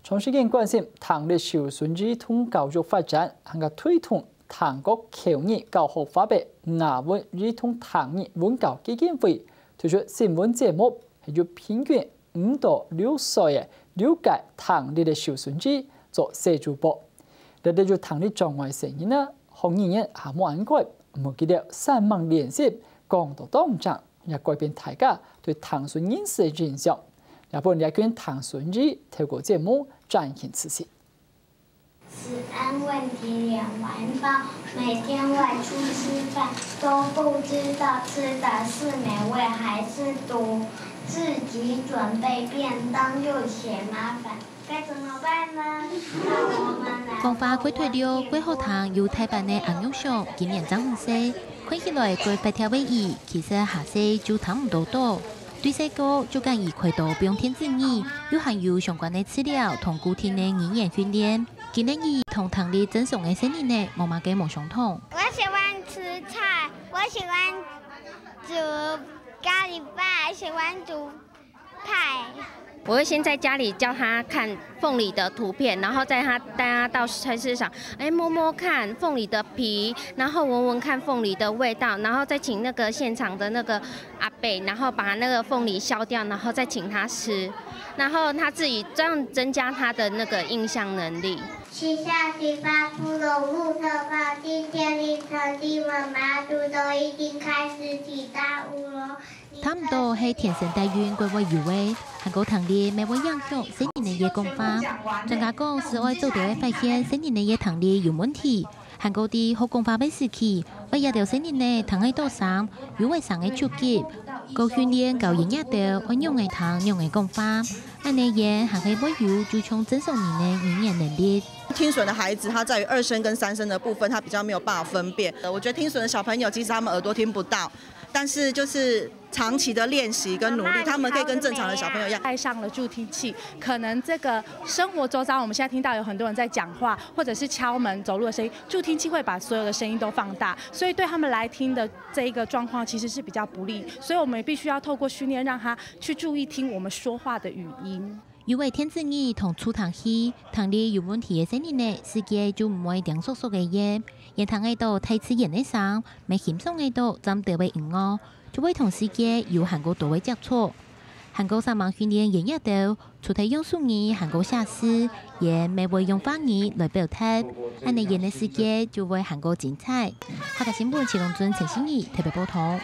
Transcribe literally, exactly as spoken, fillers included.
長時間關心聽力受損兒童教育發展，還過推動聽覺口語教學法个亞文兒童聽力文教基金會推出新聞節目，係由平均五到六歲个了解聽力个受損兒做細主播。這兜有聽力障礙細人仔，學語言還無恁快，毋過佢兜煞猛練習，講到當正，也改變大家對聽損人士个印象。也分這群聽損兒透過節目展現自信。 食安問題兩完包，每天外出吃飯都不知道吃的是美味還是毒，自己準備便當又嫌麻煩，該怎麼辦呢？讓我們來講話過忒溜，過好聽又大範个阿玉祥，今年正五歲，看起來過活跳个佢，其實下細就聽毋多到。對細個就間佢開刀放電子耳，又還有相關个治療同固定个語言訓練。 今日佢同聽力正常个細人仔無麼个無相同。我喜歡吃菜，我喜歡煮咖哩飯，喜歡煮派。我会先在家里教他看凤梨的图片，然后带他带他到菜市场，哎，摸摸看凤梨的皮，然后闻闻看凤梨的味道，然后再请那个现场的那个阿伯，然后把那个凤梨削掉，然后再请他吃，然后他自己这样增加他的那个印象能力。七下七八不容互特报，今天凌晨你们马祖都已经开始起大雾了。聽毋到係天生帶運，過會有个，還過聽力乜會影響細人仔个講話。專家講，係愛早兜仔發現細人仔个聽力有問題，還過在學講話个時期，愛這兜細人仔聽會到聲，有个聲个觸及，過訓練教佢兜愛仰仔聽、仰仔講話。恁仔樣還係會有就像正常人个語言能力。 听损的孩子，他在于二声跟三声的部分，他比较没有办法分辨。呃，我觉得听损的小朋友，其实他们耳朵听不到，但是就是长期的练习跟努力，他们可以跟正常的小朋友一样。戴上了助听器，可能这个生活周遭，我们现在听到有很多人在讲话，或者是敲门、走路的声音，助听器会把所有的声音都放大，所以对他们来听的这一个状况其实是比较不利。所以我们必须要透过训练，让他去注意听我们说话的语音。 有个電子耳同助聽器，聽力有問題个細人仔，世界就毋會恬縮縮个耶。佢聽得到大自然个聲，乜欣賞得到站兜个音樂，就會同世界有還過多个接觸。還過煞猛訓練佢兜，除忒用手語還過寫字，佢乜會用話語來表達，恁仔佢个世界就會還過精彩。客家新聞徐龍尊、陳信怡特別報導。